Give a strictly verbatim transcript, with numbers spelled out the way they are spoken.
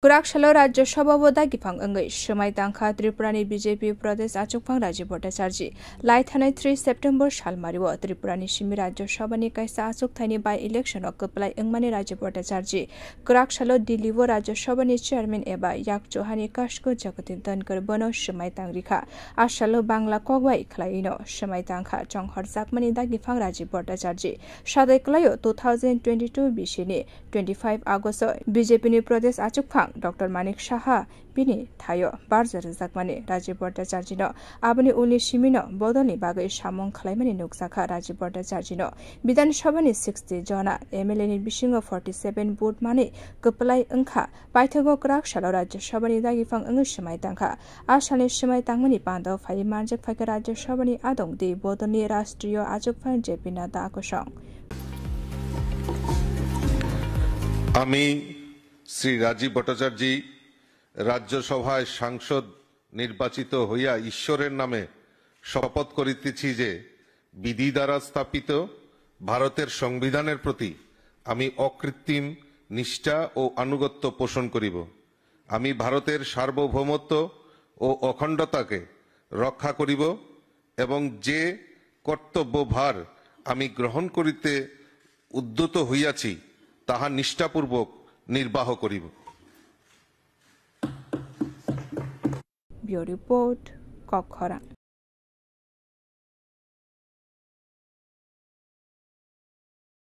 Kwrak salo Rajya Sabha o dagi phang wngwi swmai tangkha Tripura ni B J P Pradesh achukphang Rajiv Bhattacharjee. Lai thanai three September salmari o Tripura ni simi Rajya Sabha ni kaisa achukthai ni by election o kwplai wngmani Rajiv Bhattacharjee kwrak salo Delhi o Rajya Sabha ni chairman eba yak chuhani Kashko Jagadeep Dhankhar bono swmai tang rikha. A salo Bangla kok bai khwlaiwi no swmai tangkha chonghor jakmani dagi phang Rajiv Bhattacharjee. Sadai kwlaio two thousand twenty-two bisi ni twenty-five August o B J P ni Pradesh achukphang Doctor Manik Saha bini thaio barja rwjakmani Rajiv Bhattacharjee no aboni ulni simi no bodol ni bagwi samung khwlaimani nukjakha. Rajiv Bhattacharjee no Bidhan Sabha ni sixty jona M L A ni bisingo forty seven vote manwi kwplai wngkha. Paithago kwrak salo Rajya Sabha ni dagi phang wngwi swmai tangkha. A salni swmai tangmani pando phaiwi manjak phaikha Rajya Sabha ni adong di bodol ni Rashtriyo achukphang J P Nadda akosong. আমি শ্রী রাজীব ভট্টাচার্য রাজ্যসভায় সাংসদ নির্বাচিত হইয়া ঈশ্বরের নামে শপথ করিতেছি যে বিধি দ্বারা স্থাপিত ভারতের সংবিধানের প্রতি আমি অকৃত্রিম নিষ্ঠা ও আনুগত্য পোষণ করিব। আমি ভারতের সার্বভৌমত্ব ও অখণ্ডতাকে রক্ষা করিব এবং যে কর্তব্যভার আমি গ্রহণ করিতে উদ্যত হইয়াছি, তাহা নিষ্ঠাপূর্বক নির্বাহ করিব। Bureau Report, Kokkhorang.